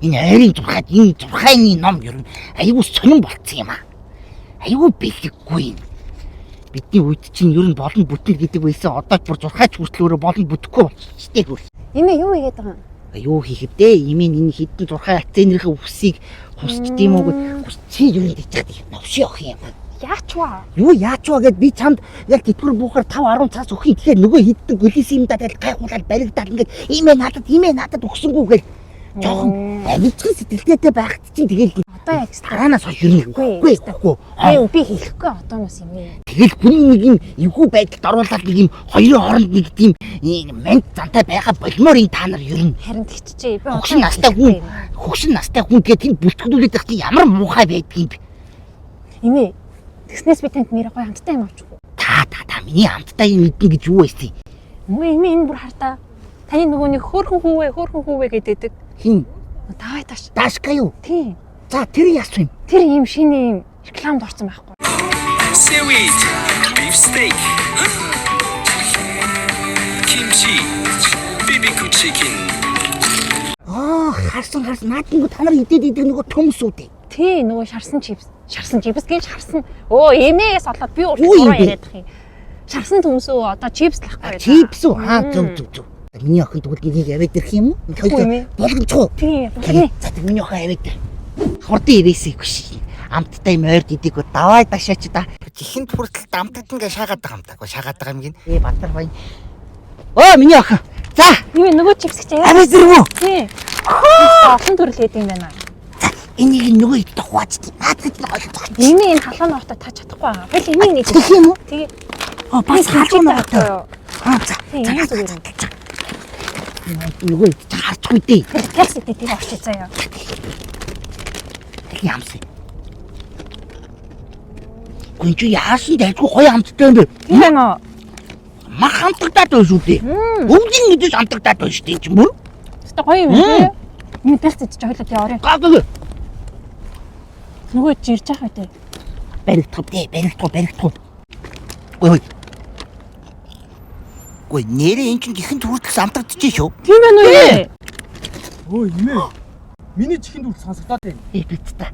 Энэ ойрын зурхаад энэ зурхайны ном ер нь айгүй сонирн болцсон юм аа. Айгүй бэлэггүй юм. Бидний үед чинь ер нь болно бүтэн гэдэг байсан. Одоо ч бүр зурхаач хүртэл өөрөө болно бүтэхгүй болчихжээ хөр. Эмээ юу хийгээд байгаа юм? Юу хийх вэ? Имийн энэ хідэн зурхай акценерийн үсийг хусчд юм уу? Чи юу гэж чадах юм? Новш явах юм. Яач вэ? Юу яач вэ гэд би чамд яг тэтгэвэр буухаар 5 10 цаас өгөх юм. Тэгэхээр нөгөө хідэн гөлис юм даа тэгэл гайхуулаад баригдаад ингээд имээ надад имээ надад өгсөнгүү гэл жоохон амжилтхан сэтгэлгээтэй байхад чинь тэгэл Одоо яг стаа. тараанаас хойш ер нь Үгүй, үгүй үгүй. Би би хэлэхгүй одооноос эмээ. Тэгэл хүний нэг юм эвгүй байдалд оруулаад нэг юм хоёрын хооронд нэг тийм манд зантай байгаа болмоор энэ та нар ер нь Харин тэгчжээ. Би хөгшин настай хүн хөгшин настай хүн гэдэг тийм бүлтгүүлээд байх чинь ямар муухай байдгийг юм бэ? Эмээ. Тэгснээс би танд нэр гоё хамттай юм авчих уу? Та та та миний хамттай юм идэн гэж юу байсан юм? Үгүй эмээ энэ бүр хартаа. Таны нөгөө нэг хөөрхөн хүүвэ хөөрхөн хүүвэ гэдэг. Хин Давай тааш. Дашка юу? Тийм. За тэр яасан юм? Тэр ийм шинэ ийм рекламд орсон байхгүй. Seaweed, beef steak, kimchi, BBQ chicken. Аа харсан харсан наад нэг та нар идээд идэг нөгөө төмс үү дээ. Тий нөгөө шарсан чипс. Шарсан чипс гэж харсан. Өө эмээгээс олоод би Юу урт юм буруу бэ? яриад их юм. Шарсан төмсөө одоо чипс л ахгүй. Чипс үү? Аа зөв зөв зөв. Миний охин тэгвэл нэгийг аваад ирэх юм уу? Үгүй юм ээ. Болгонцгоо. Тий. Болгоно. За тэг миний охин аваад ир. Хурдан ирээсэй гэж. Амттай юм ойрд идэггүй. Давай дашаач да. Чихэнд хүртэл дамтад ингээ шаагаад байгаа юм даа. Шаагаад байгаа юм гин. Ээ Бадар баян. Оо миний охин. За Юу нөгөө чипс гэж яа. аваад ирв үү? Тий. Олон төрөл хийдэг юм байна. Энийг нөгөө идэх хуваачдаг. Наад гэж нэг ойлгох. Эмээ энэ халуун ногтой тач чадахгүй байгаа. Хэл эмээ нэг. Тэгэх юм уу? Тий. Оо бас халуун ногтой. юу? Аа за. Тий, За ийм зүгээр юм. Нөгөө идчих харчихгүй дээ. Кальц идэх тийм орчиж заяа. Тэг ямсан. Гүн чи яасан дайггүй гоё амттай юм бэ? Тийм байна уу? Мах амтагдаад байна шүү дээ. Өвдөн мэдээж амтагдаад байна шүү дээ чи мөр. Тэгтээ гоё юм тий. Эмээ кальц идчих хойлоо тий орё. Гаг. Нөгөө чи ирж явах үү тий. Баригдах дээ, баригдах, баригдах. Гой. Үгүй нэрээ эн чинь чихэнд хүртэл амтагдчихэ шүү. Тийм байна уу? Эмээ? Өө эмээ. Миний чихэнд хүртэл сонсогдоод байна. Э бит та.